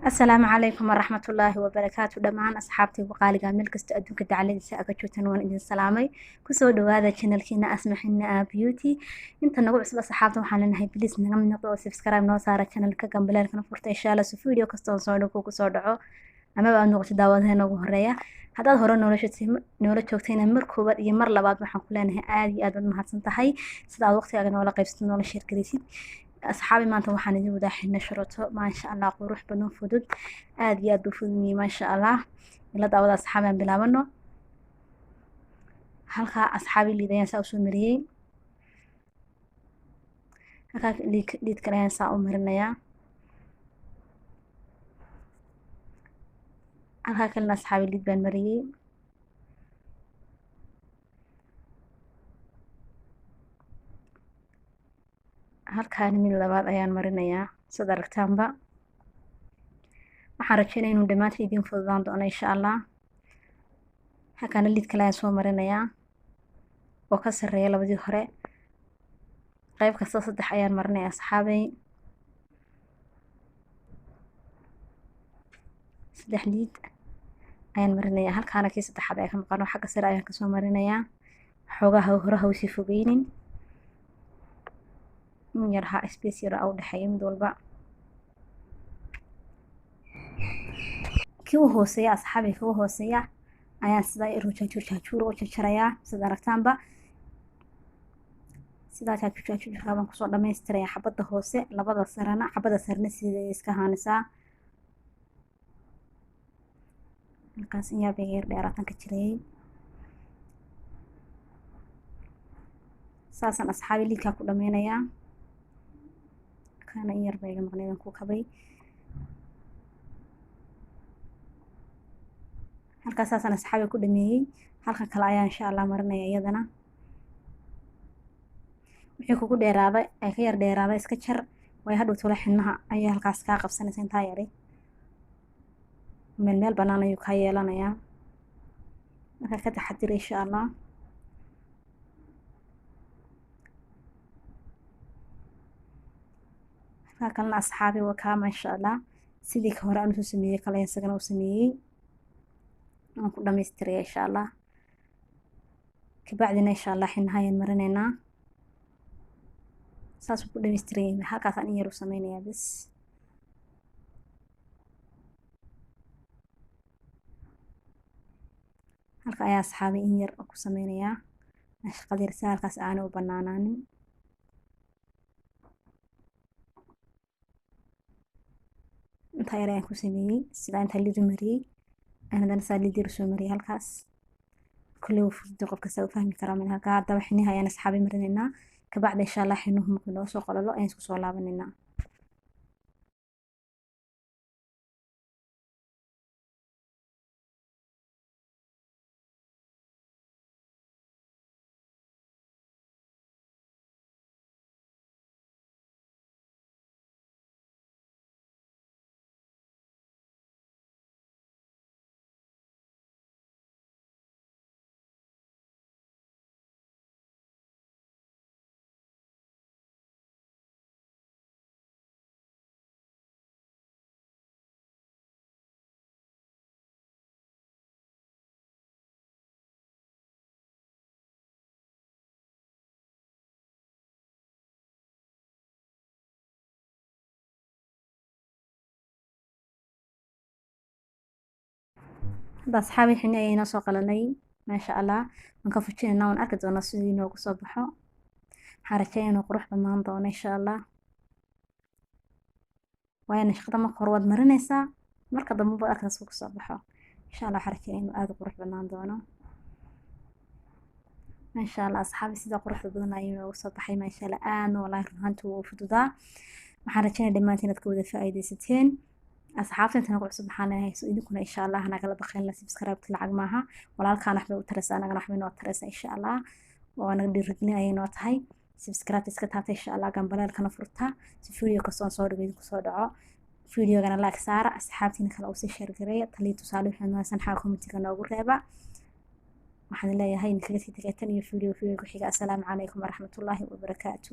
Asalaamu calaykum waraxmatullaahi wabarakaatu. Dhammaan asxaabtaygu qaaliga meel kasta adduunka dacaladiisa aga joogtaan, waan idin salaamay. Kusoo dhawaada channelkiina Asmaxina Beauty. Inta nagu cusub asxaabta waxaan leenahay, please naga mid noqdo oo subscribe noo saara channelka, gambaleelkana furta, insha Allah, si video kasta oo soo dhaco kusoo dhaco amaba aad noqoto daawadaheena ugu horeeya. Haddaad hore noola joogtayna, mar koowaad iyo mar labaad waxaan ku leenahay aad iyo aad baad mahadsan tahay sida aad waqtigaaga noola qaybsato, noola share garaysid. Asxaabi, maanta waxaan idin wadaa xidhna sharoto, maasha Allah, qurux badan, fudud, aad iyo aad buu fudud, maasha Allah. Ila daawada asxaabi, aan bilaabano. Halkaa asxaabi liid ayaan saa usoo mariyey, halkaa liid kale ayaan saa u marinayaa, halkaa kalena asxaabi liid baan mariyey. Halkaani mid labaad ayaan marinayaa. Sad aragtaanba, waxaan rajeynaya inuu dhammaantiin idiin fududaan doono, insha Allah. Halkaana liid kale ayaan soo marinayaa oo ka sarreeya labadii hore. Qayb kasta saddex ayaan marinaya asxaabay, saddex liid ayaan marinayaa. Halkaana kii saddexaad ayaa ka maqano, xagga sare ayaan kasoo marinayaa. Xoogaha hore ha usii fogeynin, in yar ha space yar u dhexeeyo mid walba. Kii u hooseeya asxaabi, kii u hooseeya ayaan sidaa jaajuur jaajuur u jarjarayaa. Sida aragtaanba, sidaa jaajuur jaajuurka baan kusoo dhamaystirayaa xabadda hoose. Labada sarena, xabadda sarena sida iska haanisaa. Halkaas in yar bay yar dheeraatan ka jirayay. Saasaan asxaabi liidkaa ku dhameynayaa. Kana in yar baa iga maqneydaan ku kabay. Halkaas saasaan asxaabi ku dhameeyey. Halkan kale ayaa insha Allah marinaya iyadana. Wixii kugu dheeraaday ee ka yar dheeraaday iska jar, way hadhow tolo xinaha ayaa halkaas kaa qabsanaysa. Intaa yari meel meel banaan ayuu kaa yeelanayaa, marka ka taxadir, insha Allah. Halkaa kalena asxaabi waa kaa, maasha Allah. Sidii ka hore aan usoo sameeyey kale isagana u sameeyey, aan ku dhamaystiraya, insha Allah. Kabacdina insha Allah xinaha ayaan marinaynaa. Saasuu ku dhamaystirayay. Halkaasaan in yar u sameynayaa bas. Halka ayaa asxaabi in yar ku sameynayaa shaqada yar, si halkaas aanay u banaanaanin. Intaa yar ayaan ku sameeyey, sidaa intaa lidu mariyey ayaan haddana saa lid yar usoo mariyey halkaas. Kolley wuu fudud, qof kasta uu fahmi karaa. Min halkaa haddaba xiniha ayaan asxaabi marinaynaa. Kabacdi insha Allah xinuhu markuu noo soo qololo ayaan isku soo laabanaynaa. Hadda asxaabi xini ayay inoo soo qalanay, maasha Allah. Waan ka fujinaynaa, waan arki doonaa sidii inoogu soo baxo. Waxaan rajeynaya inuu qurux badnaan doono, insha Allah, waayo nashqada marka hore waad marinaysaa, marka dambe baad arkaysaa suu kusoo baxo, insha Allah. Waxaan rajeynaya inuu aada u qurux badnaan doono, maasha Allah. Asxaabi, sida quruxda badan ayuu inoogu soo baxay, maasha Allah. Aadna wallaahi run ahaantii wuu fududaa. Waxaan rajeynaya dhammaantiin inaad ka wada faa'iidaysateen. Asxaabta inta nagu cusub waxaan leeyahay, so idinkuna insha Allah nagala baqeen la subscribe. Lacag maaha, walaalkaan waxbay u taraysaa, anagana waxbay noo taraysaa, insha Allah, oo naga dhiirigelin ayay noo tahay. Subscribe iska taabta, insha Allah, gambaleelkana furta si video kastoo soo dhigo idinku soo dhaco. Videogana like saara, asxaabtiina kale usii share gareeya. Talii tusaale wixii wanaagsan xaga commentiga noogu reeba. Waxaan leeyahay idinkaga sii tagay tan iyo video ku xiga. Assalaamu calaykum waraxmatullaahi wabarakaatu.